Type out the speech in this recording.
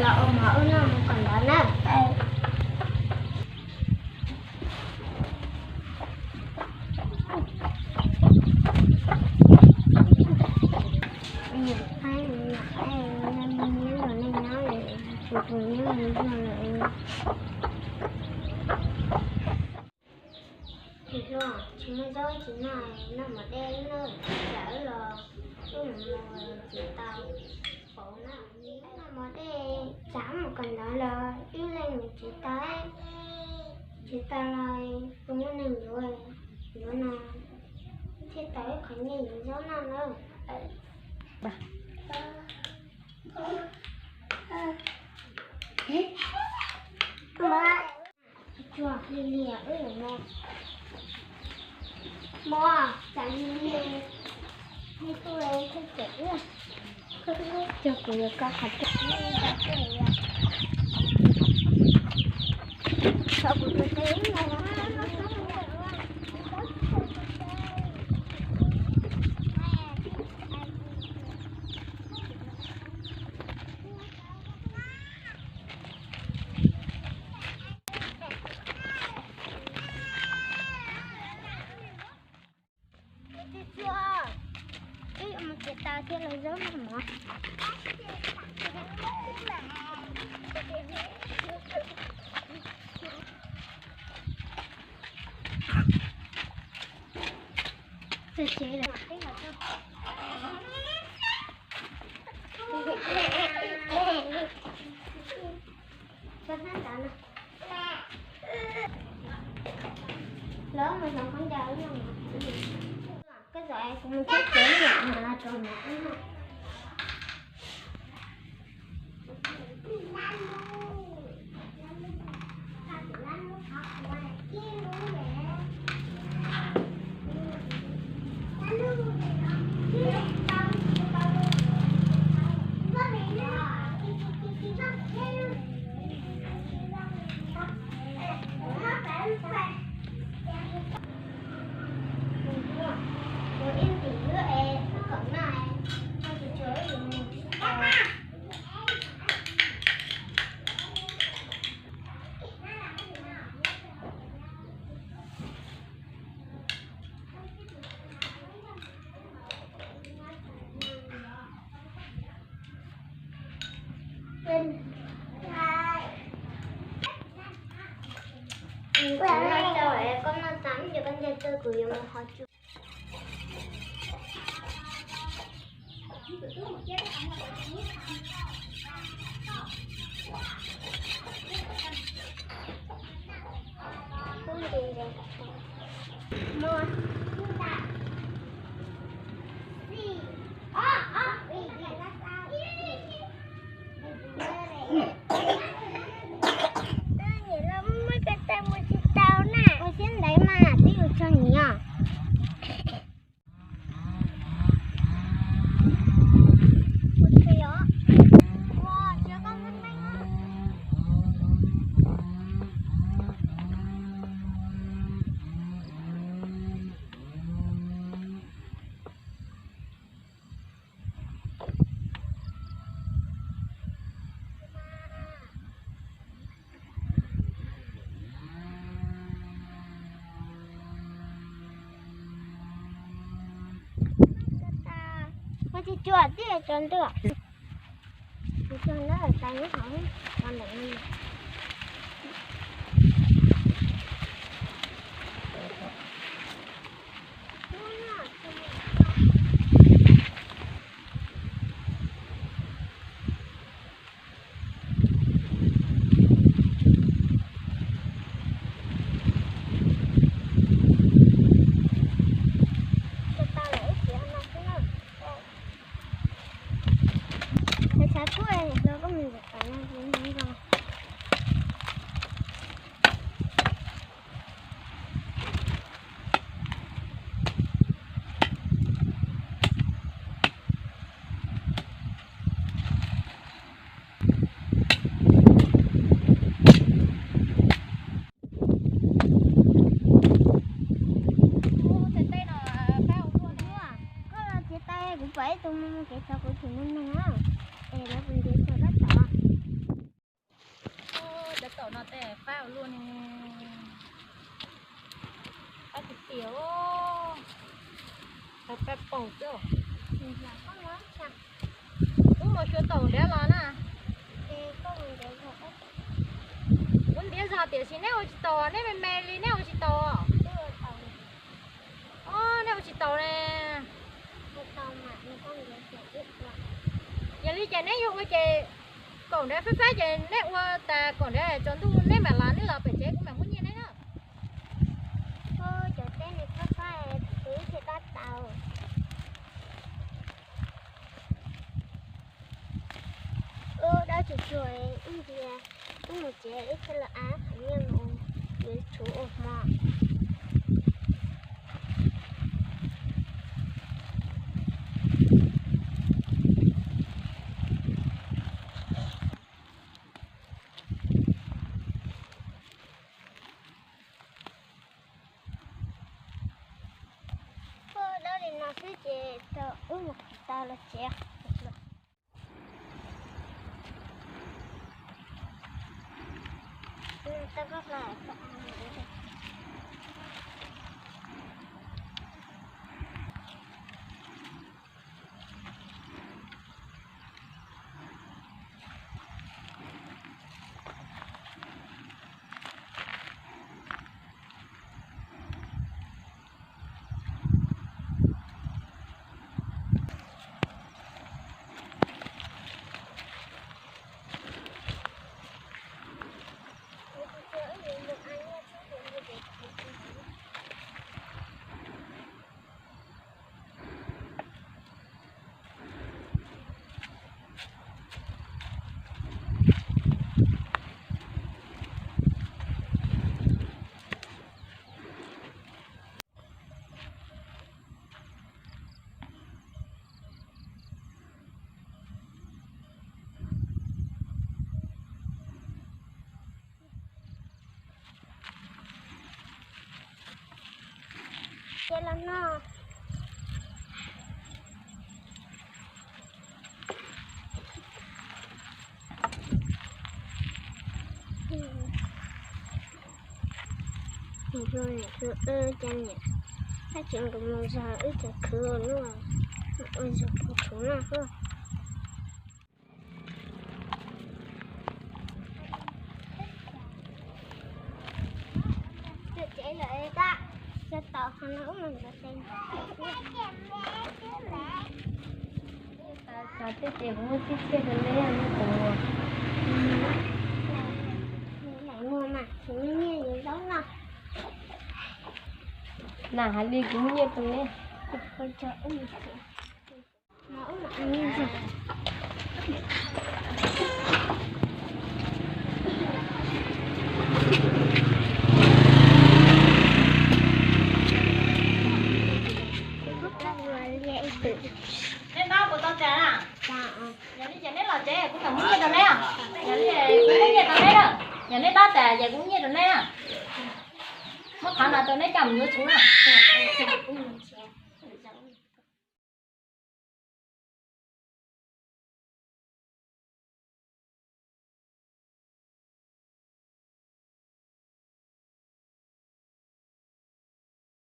Ua mov ub noj mus kom ntov na. Tsis hluas, tsis muaj zaub tsis noj, noj mov dej na, tsam wb los wb mus tsis tau pauv na. Noj mov dej tsam mus kom ntov los wb leej mus tsis tau, tsis tau los tus muaj neeg yuav, yuav no thiaj tau ib qho nyiaj yuav zaub noj na. Tsuag li li wb yuav mus, mus tsam li li, li tuaj thiaj cem wb. Cog kuv yuav koj qhov coj, tso kuv tus tsev no. Tsuag, wb yuav mus tsev tas thiaj los zaub noj mov. Txog tsev lawm. Tso hnab ntawd no. Lawv mus hloov khaub ncaws no. Koj txawm es kuv mus txog tsev no rau mov no. Kuv noj tau es koj noj tas ib co koj ncaig tw kuv yuav mus qhov tsua. Niam laus muab ko taw mus tsis tau na. Ua siab ntev mas twb yuav txog niam. Ua tsis tsuas tib co ntuj. Tsis tsuas na, tas lub hauv, tas ntawm no. Xav tuaj los koj mus nram tom no, zoo. Luaj ne, qab tiag tiag, tawg pab paug xwb. Kuv mus xyuas taum nrad los na. Kuv ntiav zog tiam sis neb ua tsis taus, neb me me li neb ua tsis taus. Neb ua tsis taus ne. Yog li ces neb yuav ua ces kaum nrad fab fab ces neb ua tas kaum nrad tsaus ntuj neb mam los, neb los pem tsev kuv mam muab nyiaj neb na. Cov teb ne fab fab, kuv ib txhia tab tau. Ub, dawb tsuag tsuag ib ntsia, wb mus tsev ib txhia los av qhov nyiaj mus yuav tshuv ua hmo. Dawb li no xwb ces wb mus tau los tsev. Ces los no. Mus rau niam rau wb cov niam, tab sis nkawd mus zog wb cov khwv ua luaj, ua zog puv tshuv no xwb. Tsev lawm tab, tau tom qhov no wb mus ntawd ces. Xav tej ces kuv muaj tib txhia rau neb, neb puas muag? Neb muag mas, kuv muaj nyiaj yuav zaub noj. Nam hais li kuv muaj nyiaj rau neb. Neb tab puas tau tas na? Yog li ces neb los tsev kuv mam muab nyiaj rau neb. Yog li kuv muab nyiaj rau neb na. Yog neb tab tas ces kuv muab nyiaj rau neb na. Muab qhov no rau neb coj mus yuav tshuv na.